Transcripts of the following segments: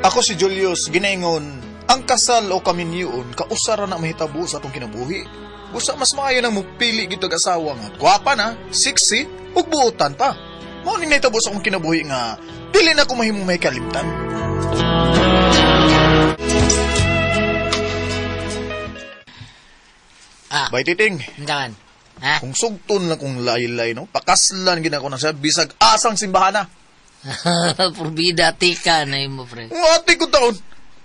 Ako si Julius, ginaingon, ang kasal o kaminyoon, kausara na mahitabo sa atong kinabuhi. Usa mas maayo nang mupili gito og asawa nga gwapa na, sexy, ug buotan pa. Mao ning nahitabo sa akong kinabuhi nga dili na ko mahimong may kalimtan. Ah. Bay Titing. Unsa man? Ha? Kung sugton lang kung laylay, no? Pakaslan gina ko na siya, bisag asang simbahan na. Purbida tika na imo, pre. Kung ate ko taon.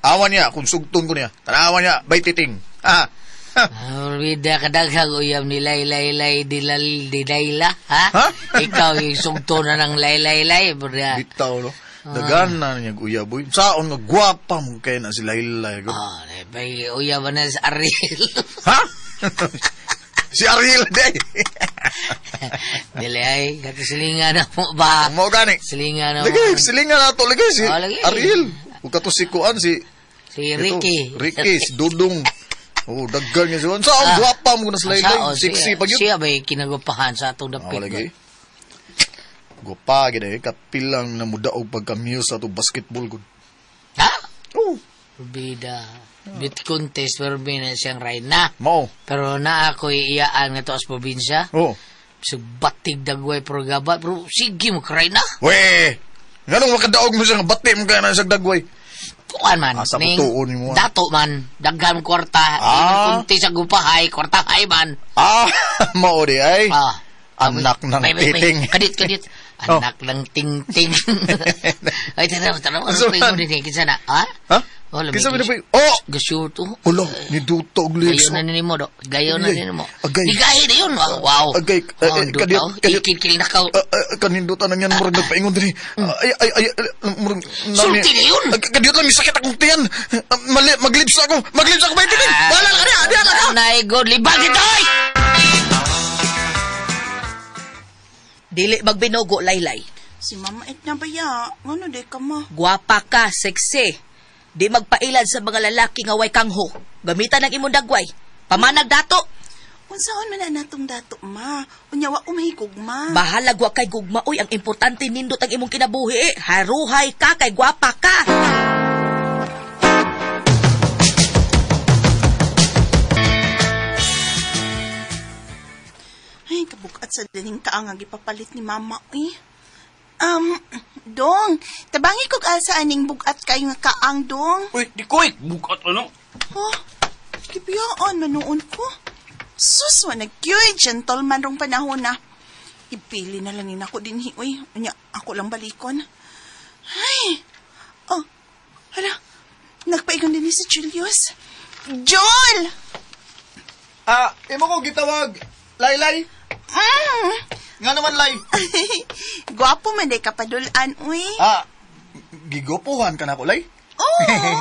Awan niya, kung sugton ko niya. Tanawan niya, Bay Titing. Ha? Purbida kadaghang uyab ni Laylay Lay Dilal Dilayla, ha? Ha? Ikaw yung sugto na ng Laylay Lay, pre. Bitaw, no? Dagan na niya uyab, boy. Saon nga gwapa mo kaya na si Laylay. Ah, bay uyab na si Ariel. Ha? Si Ariel, day. Dili ay, kato silingan na mo ba? Mao gani. Silingan na mo. Lagi, silingan na to, lagi si Oh, lagi. Ariel. Ug kato si Kuan, si Si ito, Ricky. Ricky, si Dudong. Oh, daggan niya siya. Saon, gwapa mo na si Laylay. Saon, Sexy siya- pag yun. Siya ba'y kinagupahan sa atong Oh, dapit? lagi. Gwapa, gina eh. Kapilang na mudaog pagka-muse sa atong basketball. Gud. Ha? Oh, Bida. Bit contest pero bina siyang ride na. mao. Pero na ako iyaan nga to as probinsya. Oh. So batig dagway pero gaba. Pero sige mo kray na. Weh! Nganong makadaog mo siya nga bati mo kaya na sa dagway? Kuan man. Asa ko Ning tuon nimo, ah. Dato man. Daghan kwarta. Ah. Imong kunti sa gupahay. Kwartahay man. Ah, mao di ay. Ah. Anak ng May, may, may. titing. Kadit, kadit. Oh. Anak ng ting-ting. Ay, tara, tara. Ano Asa pa man? yung din? Kinsa na? Ha? Ha? Oh, lamig. Kinsa man na pa- Oh! Gasyo to. Ulo, ni duto og lips. Gayon na nimo do. Gayon na Agay. nimo. Agay. Ligahin na yun. Ah, wow. Agay, Wow, duto. kadiyot, kadiyot. Ikikil na ka. Kanindutan na niyan, murag nagpaingon diri. Ay, ay, ay, murag... Sulti na yun. Kadiyot lang, may sakit akong tiyan. Mali, maglibs ako. Maglibs ako, bay, titing. Wala ka niya, diyan ka. Nay, god, libag ito, ay! Dili magbinugo, Laylay. Si Mama Edna ba ya? Ngano di ka ma? Gwapa ka, sexy. Di magpailad sa mga lalaki nga way kangho. Gamitan ang imong dagway. Pamanag dato. Unsaon man na natong dato ma? Unya wa umahigog ma. Bahalag wa kay gugma oy, ang importante nindot ang imong kinabuhi. Haruhay ka kay gwapa ka. Ay, kabukat sa dining kaang nga gipapalit ni Mama eh. Dong, tabangi kog asa aning bugat kayo nga kaang, Dong. Uy, di ko eh. Bukat ano? Oh, gibiyaan manuon ko. Sus, wa nag-cute, gentleman rong panahon na. Ipili na lang ni nako dinhi, uy. Unya, ako lang balikon. Ay, oh, hala, nagpaigon din ni si Julius. Jol! Ah, imo ko gitawag. Laylay. Mm. Nga naman, Lay. Gwapo man day kapadulan, uy. Ah, gigopuhan ka na ko, Lay. Oo.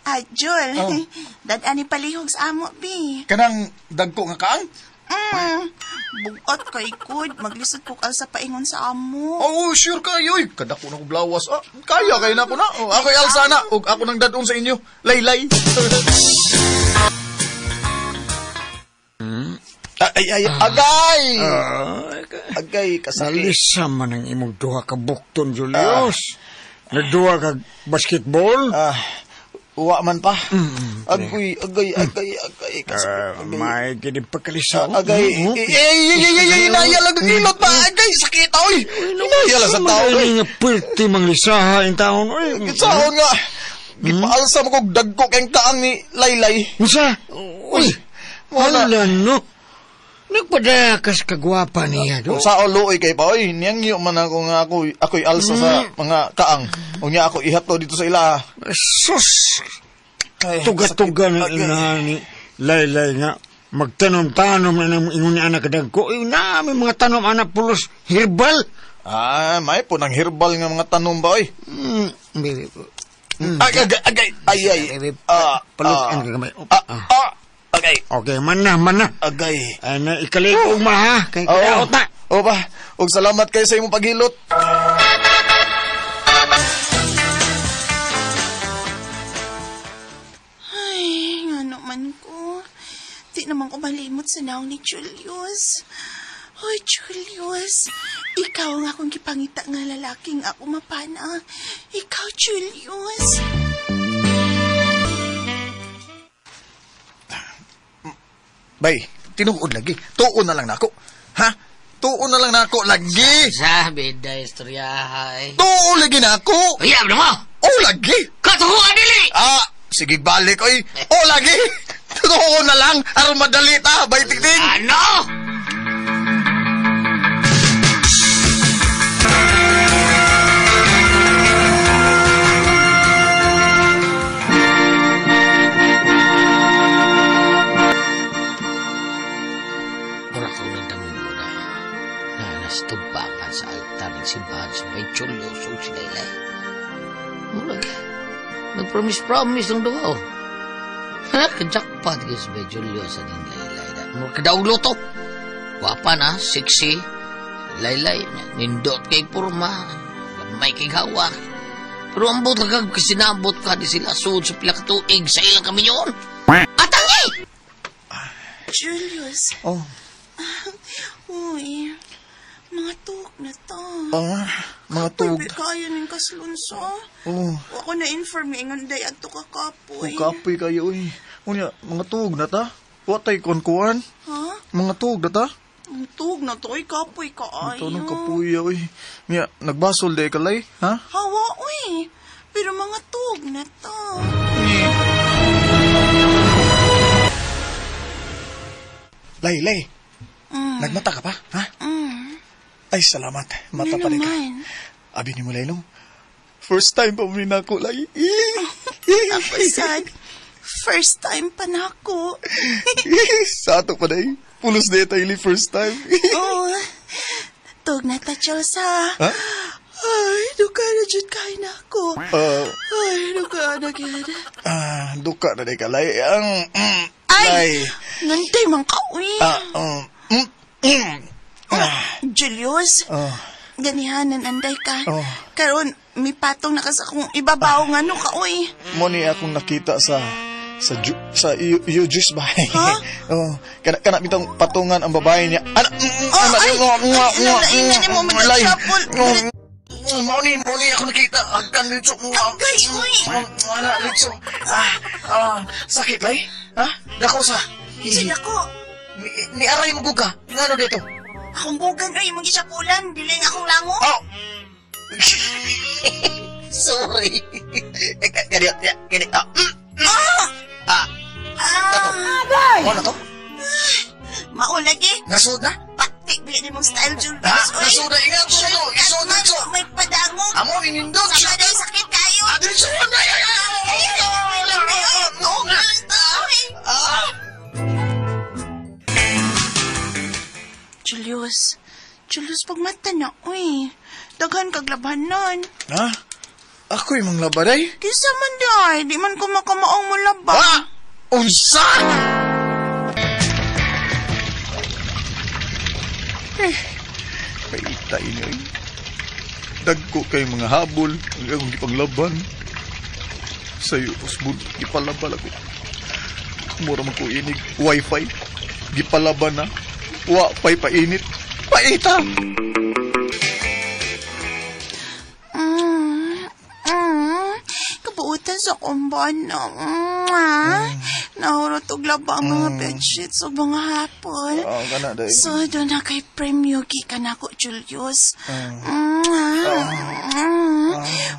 Ah, Jol. Oh. Dad-an ni palihog sa amo, bi. Kanang dagko nga kaang? Bugat kay kud. Maglisod ko ka sa paingon sa amo. Oh, sure kayo. Uy, kadako na ko blawas. Ah, kaya kayo na ko na. Oh, ako'y alsa na. Ug ako nang dadon sa inyo. Laylay. Ay, ay, agay! Agay, kasakit. Nalisa man ang imong duha ka bukton, Julius. Nagduha ka basketball? Ah, uwa man pa. Agoy, agay, agay, agay, kasakit. Agay. May gini pagkalisaw. Agay, ay, ay, ay, ay, ay, inaya lang, ilot pa, agay, sakit, oy. Inaya lang sa tao, oy. Ay, nga pwerte mang lisaha in taon. Oy. Saon nga, gipaalsa mo kog dagko kayong kaang ni Laylay. Unsa? Uy, Wala. wala no. Nagpadakas kagwapa niya, do. Kung sa luoy kay pa, oy, niyangyo man ako nga ako, ako'y alsa sa mga kaang. Unya ako ihato dito sa ila. Sus! Ay, Tuga-tuga na sakit. Agay. na ni Laylay nga. Magtanom-tanom na ng ingon ni anak kadagko. Uy, na, may mga tanom anak pulos herbal. Ah, may po ng herbal nga mga tanom ba, oy. Baby. Agay, agay, agay, ay, ay. Baby, Ah, palutan ah, ka gamay. Ah, ah, agay, Okay, man na, man na. agay. Ano, ikalig og ma ha. Kay kadaot na. Oo ba? Og salamat kayo sa imong paghilot. Ay, ngano man ko. Di naman ko malimot sa naong ni Julius. Hoy, Julius. Ikaw ang akong gipangita nga lalaking ako mapana. Ikaw, Julius. Bay, tinuod lagi. Tuon na lang nako. Ha? Tuon na lang nako lagi. Sabi da istorya ay. Tuon lagi nako. Uyab na mo! Oh, lagi. Katuhuan dili! Ah, sige balik oy. Oh, lagi. Tuon na lang aron madali ta, bay tingting. Ano? Mura ko nagdamong mo na na nastubangan sa altar ng simbahan sa may Julius o si Laylay. Murag, nag-promise-promise ng duwa. Ha, kajakpat ka sa may Julius sa ning Laylay. Murag kadaog luto. Wapa na, sexy. Laylay, nindot kay purma. May kay hawak. Pero ambot kag kasinabot ka di sila sud sa pila ka tuig sa ilang kaminyon. Atangi! Julius. Oh. Uy, mga tuog na to. Ah, mga tuog. Uy, kaya ning kaslunso. Oh. Ako na-inform nga ingon day adto ka kapoy. Oh, kapoy kayo oy. Unya, mga tuog na ta. Wa tay kuan-kuan. Ha? Mga tuog na ta. Ang tuog na to, oy, kapoy ka ayo. Ito nang kapuya oy. Nya, nagbasol day kalay, ha? Hawa, uy. Pero mga tuog na to. Lay, lay. Nagmata ka pa, ha? Ay, salamat. Mata Ano pa rin ka. naman? Abi ni mo, Lay, no? First time pa mo na ako, Lay. Ako sad. First time pa na ako. Sa ato pa day. Pulos na ito, first time. Oh. Tuog na ta, Jules, ha? Ha? Ay, duka na dyan kain na ako. Ay, duka na gyud. Ah, duka na day ka, Lay. Ang, Ay! Lay. Nantay man ka, uy. Ah, Ah, Julius, oh. ganihanan anday ka. Oh. Karon, may patong na ka sa akong ibabaw nga no ka, uy. Mo ni akong nakita sa sa Juice ba? Ha? Oh, kana bitong patungan ang babae niya. Ana, Oh, ay, ay, ay, mo, Lay. mag-shuffle. Mo ni ako nakita. Agkan litso. Agay, uy. Ana, litso. Ah, sakit lay. Ha? Dako sa. Sige ako. Ni aray mo ka. Ngano dito? Akong bugan, uy, mong gisapulan. Dili nga akong lango. Oh. Sorry. Kani, kani. Ah. Ah. Ah, Ano to? maulagi. Nasud na? Paktik, bili ni mong style, Julius. Ha? uy. Nasud na. Ingat ko na to. Isod na ito. May padangog. Amo, ninindot. Sama na yung sakit kayo. Ah, diretso na. Ay, ay, ay, ay, ay, ay, ay, ay, ay, Ah! Julius, Julius, pagmata na, uy. Daghan kag labhanon. Ha? Ako'y mga labaday? Kisa man day, di man ko makamaong mo laba. Ha? Unsa? Eh, paitay niyo eh. Dagko kay mga habol, ang akong gipanglaban. Sa'yo, usbud, gipalaban ako. Mura man ko inig, wifi. Gipalaban na. Wa pa'y painit. Paita! Kabuutan sa kumban na. Nahurot og laba ang mga bedsheets o mga hapon. Ah, kana day. So, doon na kay Premyo gikan ako, Julius.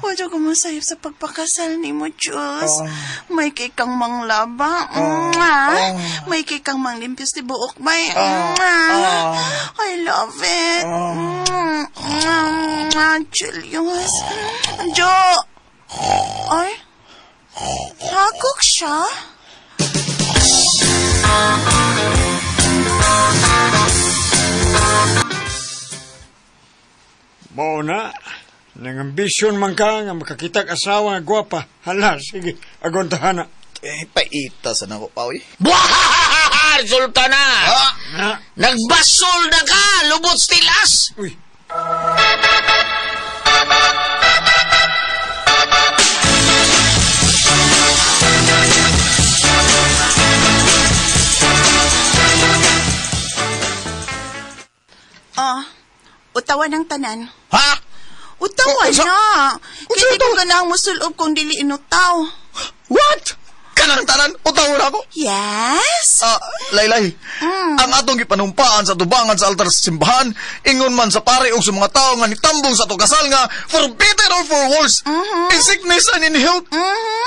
Wala ko masayop sa pagpakasal ni mo, Jules. May kay kang manglaba. May kay kang manglimpyos ni buok, may. I love it. Julius. Jo! Ay? Hakok siya? Mao na. Nangambisyon man ka nga makakitag asawa nga gwapa. Hala, sige, agon tahana. Eh, paita sa nako pa, oy. Buah! Resulta na! Ah! Na. Nagbasol na ka! Lubot stilas! Uy, Ah, utawa Utawa ng tanan. Ha? Utawa Unsa- na. Unsa Kaya di ko ito? ganahang musulob kung dili inutaw. What? Kanang tanan, utawa na ako. Yes? Ah, Laylay, ang atong gipanumpaan sa tubangan sa altar sa simbahan, ingon man sa pare og sa mga tao nga nitambong sa atong kasal nga, for better or for worse, in sickness and in health,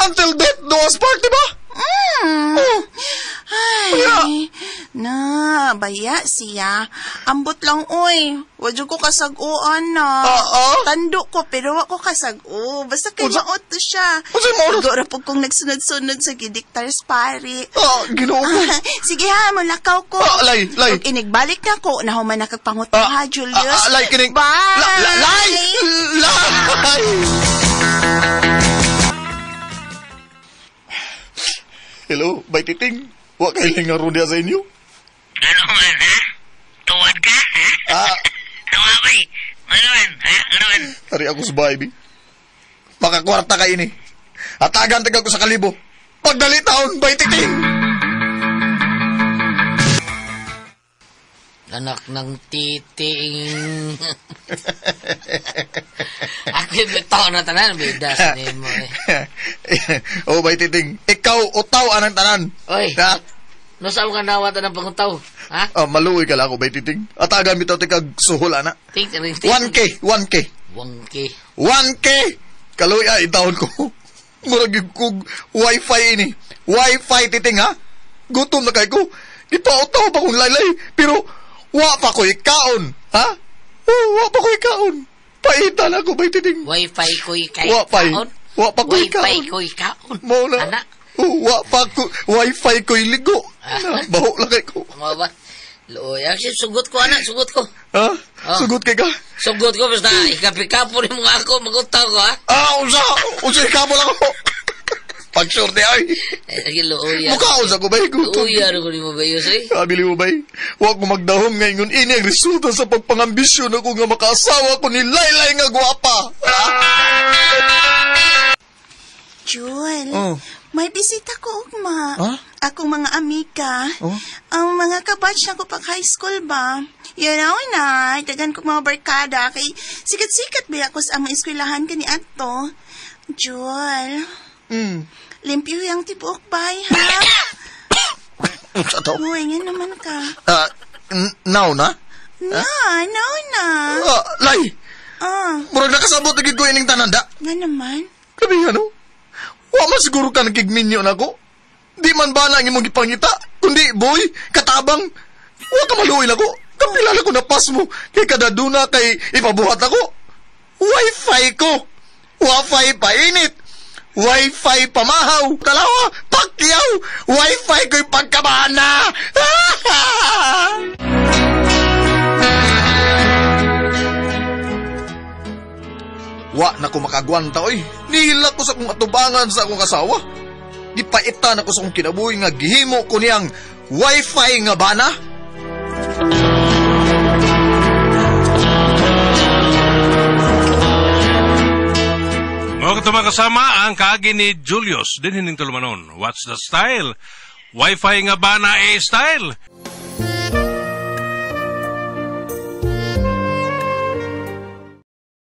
until death do us part, di ba? Mm. Oh. Ay, Baya. na, baya siya. Ambot lang, oy. Wadyo ko kasag-uan na. Oo. Tando ko, pero wa ko kasag-o. Basta kay Unsa- maot to siya. Unsa maot? Siguro po kung nagsunod-sunod sa gidiktar pare. Ah, Ginoo ko. Sige ha, mulakaw ko. Ah, lay, lay. Ug inigbalik na ko, nahuman na kagpangutang ha, Julius. Ah, ah, lay, kining. Bye! La, la, lay! Lay! Hello, bay titing. Wa kay nga ron diya sa inyo. Ano man, ha? Tuwad ka, ha? Ah, Tawa, bay. Ano man, ha? Ano man? Ari ako sa bahay, bi. Makakwarta ka ini. Hatagan taga ko sa kalibo. Pagdali taon, bay titing! Anak ng titing. Ako yung bitaw na tanan, bida sa nimo eh. Oh, bay titing. Ikaw, utaw anang tanan. Oy, Ha? no saan ka nawatan ng pangutaw? Ha? Ah, maluoy ka lang ako, bay titing. Atagan bitaw tikag suhol, ana. Ting, ting, ting. 1K, 1K. 1K. 1K! Kaluoy, ah, itawon ko. Murag yung kog wifi ini. Wifi titing, ha? Gutom na kay ko. Ipautaw pa kong laylay. Pero, wa pa ko ikaon. Ha? Oh, wa pa ko ikaon. Paita na ko, bay titing. Wi-Fi ko'y kay Wa pa'y. kaon. Wa pa ko'y Wi-Fi kaon. ko'y kaon. Mao na. Anak. Oh, wa pa ko, wifi ko'y ligo. Na, baho lang kay ko. Mo ba? Luoy. Actually, sugot ko, anak. Sugot ko. Ha? Oh. Sugot kay ka? Sugot ko, basta ikapikapo ni mga ako, magutaw ko, ha? Ah, unsa? Unsa ikabol ako? Pag-sure di ay. Ay, luoy. Mukha unsa ko bay gutom. Luoy, ano ko ni mo ba yun, eh? Kabili mo bay, wa ko magdahom ngayon ini ang resulta sa pagpangambisyon ako nga makaasawa ko ni Laylay nga gwapa. Jewel, Oh. may bisita ko ugma. Ha? Akong mga amiga. Oh? Ang mga kabatch na ko pag high school ba? You know na, dagan ko mga barkada kay sikat-sikat ba ako sa among eskwelahan kani ato. Jewel, limpyo yung tibuok bay, ha? Unsa to? Uy, nga naman ka. Ah, now na? Na, no na. Ah, Lay, Ah, murag nakasabot na gid ko ining tananda. nga naman. Kami ano? Wa man siguro ka nagkigminyo na ko. Di man ba na ang imong gipangita, kundi boy, katabang. Wa ka maluoy na ko. Kapila na ko na pas mo, kay kadaduna kay ipabuhat ako. Wifi ko. Wifi painit. Wifi pamahaw. Dalawa, pakyaw. Wifi ko'y pagkabana. Wa na ko makagwanta, oy. Nihila ko sa akong atubangan sa akong asawa. Gipaitan ako sa akong kinabuhi nga gihimo ko niyang wifi nga bana. Mga katama kasama ang kaagi ni Julius din hining tulumanon. What's the style? Wi-Fi nga ba na a style?